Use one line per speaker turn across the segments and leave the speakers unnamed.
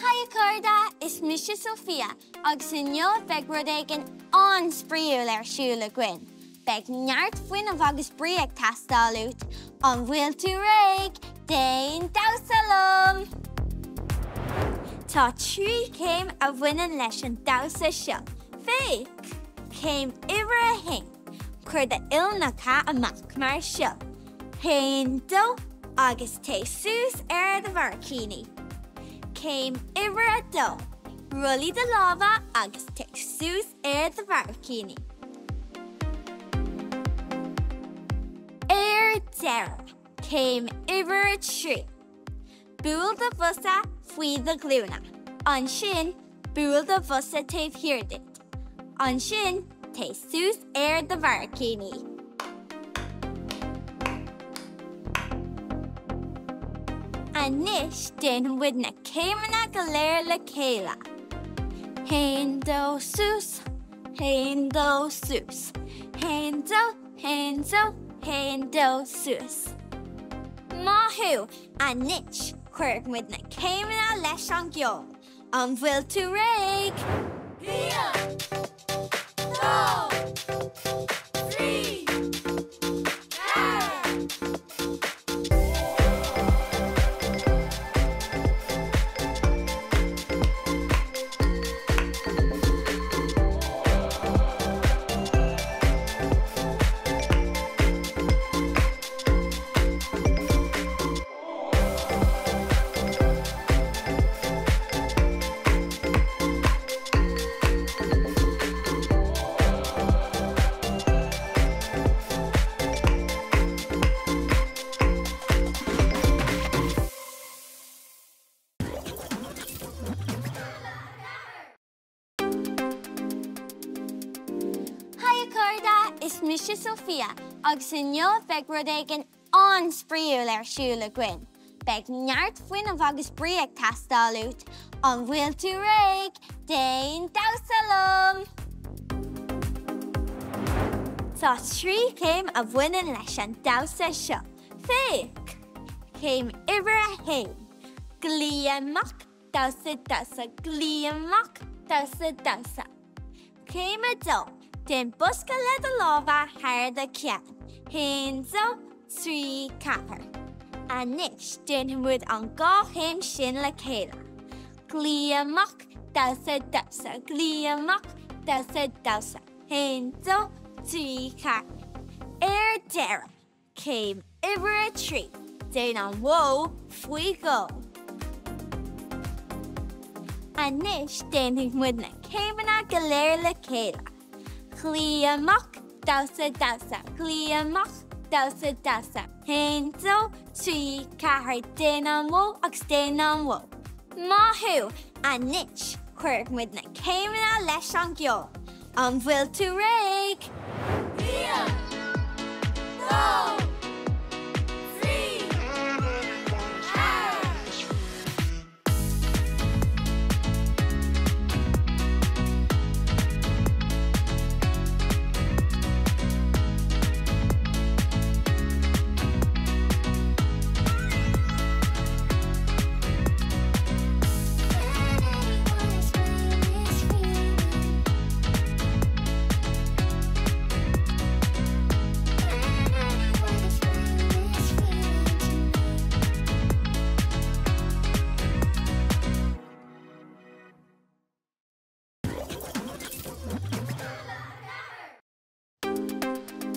Haigh a chairde, is mise Sophia agus inniu beidh rud éigin an-spraíúil ar siúl againn. Beidh neart fuinnimh agus brí ag teastáil uait. An bhfuil tú réidh? Déan damhsa liom! Tá 3 chéim a bhaineann leis an damhsa seo. Féach! Céim uimhir a haon, Cuir d'uillinneacha amach mar seo. Haon, dó, agus téigh suas ar do bharraicíní. Céim uimhir a dó, Rollaigh do lámha agus téigh suas ar do bharraicíní. Ar deireadh, céim uimhir a 3. Buail do bhosa faoi do ghlúine. Ansin, buail do bhosa taobh thiar duit. Ansin, téigh suas ar do bharraicíní. Anois déanfaidh muid na céimeanna go léir le chéile. Haon, dó, suas, haon, dó, suas, haon, dó, haon, dó, haon, dó, suas. Maith thú! Anois cuirfidh muid na céimeanna leis an gceol. An bhfuil tú réidh?
1, 2, 3, 4.
Haigh a chairde, is mise Sophia agus inniu beidh rud éigin an-spraíúil ar siúl againn. Beidh neart fuinnimh agus brí ag teastáil uait. An bhfuil tú réidh? Déan damhsa liom!
Tá 3 chéim a bhaineann leis an damhsa seo. Féach! Céim uimhir a haon, Glaoigh amach, damhsa, damhsa, glaoigh amach, damhsa, damhsa. Céim a dó, Déan bosca le do lámha thar do cheann. Haon, dó, trí, ceathair. Anois déanfaidh muid an dhá chéim sin le chéile. Glaoigh amach, damhsa, damhsa, glaoigh amach, damhsa, damhsa. Haon, dó, trí, ceathair. Ar deireadh, Céim uimhir a 3, Déan an bhó faoi dhó. Anois déanfaidh muid na céimeanna go léir le chéile. Glaoigh amach, damhsa, damhsa, glaoigh amach, damhsa, damhsa. Haon, dó, trí, ceathair, déan an bhó agus déan an bhó. Maith thú! Anois cuirfidh muid na céimeanna leis an gceol. An bhfuil tú réidh?
1, 2, 3, 4.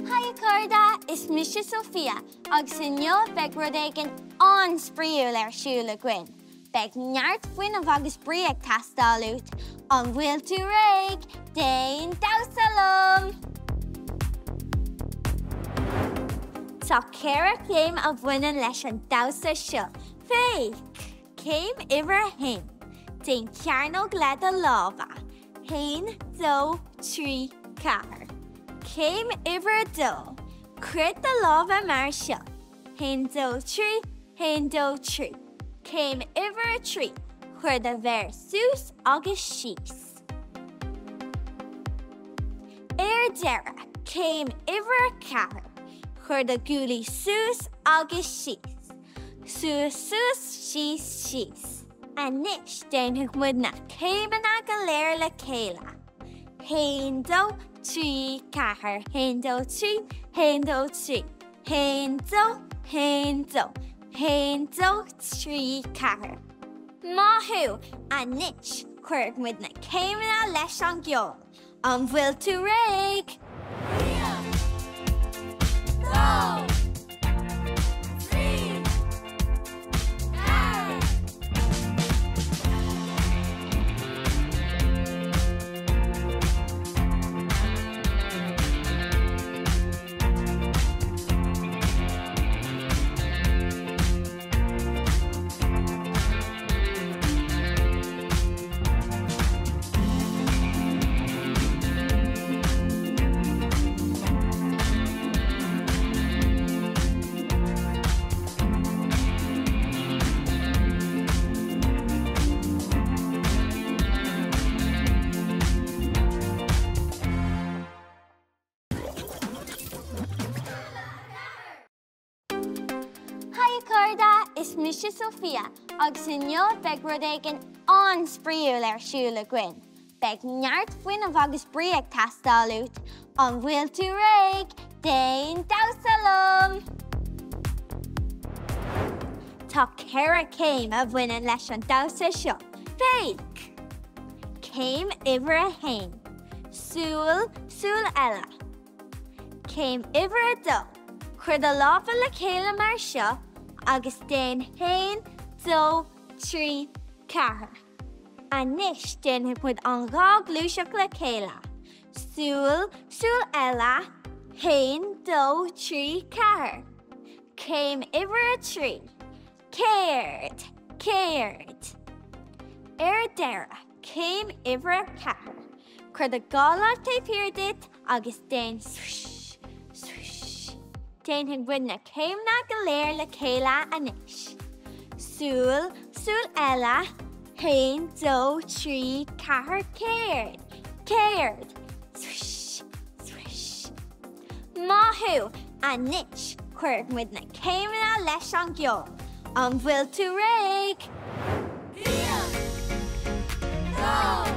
Haigh a chairde, is mise Sophia agus inniu beidh rud éigin an-spraíúil ar siúl againn. Beidh neart fuinnimh agus brí ag teastáil uait. An bhfuil tú réidh? Déan damhsa liom!
Tá 4 chéim a bhaineann leis an damhsa seo. Féach! Céim uimhir a haon, Déan cearnóg le do lámha. Haon, dó, trí, ceathair. Céim uimhir a dó, Croith do lámha mar seo. Haon, dó, trí, haon, dó, trí. Céim uimhir a trí, Cuir do mhéar suas agus síos. Ar deireadh, céim uimhir a ceathair, Cuir do ghuaillí suas agus síos. Suas, suas, síos, síos. Anois déanfaidh muid na céimeanna go léir le chéile. Haon, dó, trí, ceathair, haon, dó, trí, haon, dó, trí, haon, dó, haon, dó, haon, dó, trí, ceathair. Maith thú! Anois cuirfidh muid na céimeanna leis an gceol. An bhfuil tú réidh?
1, 2, 3, 4.
Haigh a chairde, is mise Sophia agus inniu beidh rud éigin an-spraíúil ar siúl againn. Beidh neart fuinnimh agus brí ag teastáil uait. An bhfuil tú réidh? Déan damhsa liom!
Tá ceithre chéim a bhaineann leis an damhsa seo. Féach! Céim uimhir a haon, Súil, súil eile. Céim uimhir a dó, Cuir do lámha le chéile mar seo agus déan haon, dó, trí, ceathair. Anois déanfaidh muid an dhá ghluaiseacht le chéile. Súil, súil eile, haon, dó, trí, ceathair. Céim uimhir a trí, Céard? Céard? Ar deireadh, céim uimhir a ceathair, cuir do dhá lámh taobh thiar díot agus déan swish, swish. Déanfaidh muid na céimeanna go léir le chéile anois. Súil, súil eile, haon, dó, trí, ceathair, céard? Céard? Swish, swish. Maith thú! Anois, cuirfidh muid na céimeanna leis an gceol. An bhfuil tú réidh?
1, 2, 3, 4.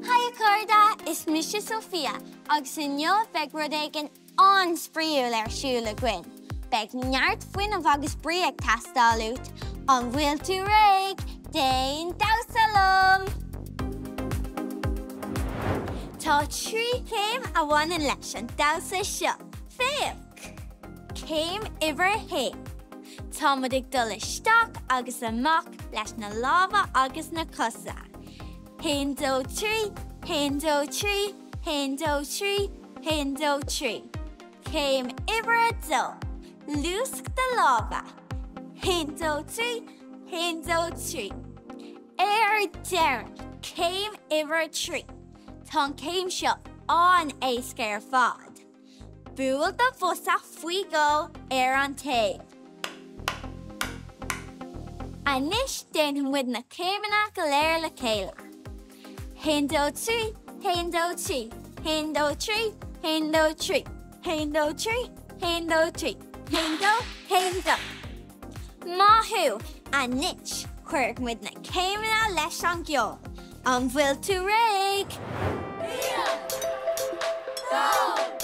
Haigh a chairde, is mise Sophia agus inniu beidh rud éigin an-spraíúil ar siúl againn. Beidh neart fuinnimh agus brí ag teastáil uait. An bhfuil tú réidh? Déan damhsa liom!
Tá trí chéim a bhaineann leis an damhsa seo. Féach! Céim uimhir a haon. Tá muid ag dul isteach agus amach leis na lámha agus na cosa. Haon, dó, trí, haon, dó, trí, haon, dó, trí, haon, dó, trí. Céim uimhir a dó. Luasc do lámha. Haon, dó, trí, haon, dó, trí. Ar deireadh, céim uimhir a trí. Tá an chéim seo an-éasca ar fad. Buail do bhosa faoi dhó ar an taobh. Anois déanfaidh muid na céimeanna go léir le chéile. Haon, dó, trí, haon, dó, trí, haon, dó, trí, haon, dó, trí, haon, dó, trí, haon, dó, trí, haon, dó, haon, dó.
Maith thú! Anois cuirfidh muid na céimeanna leis an gceol. An bhfuil tú réidh?
1, 2,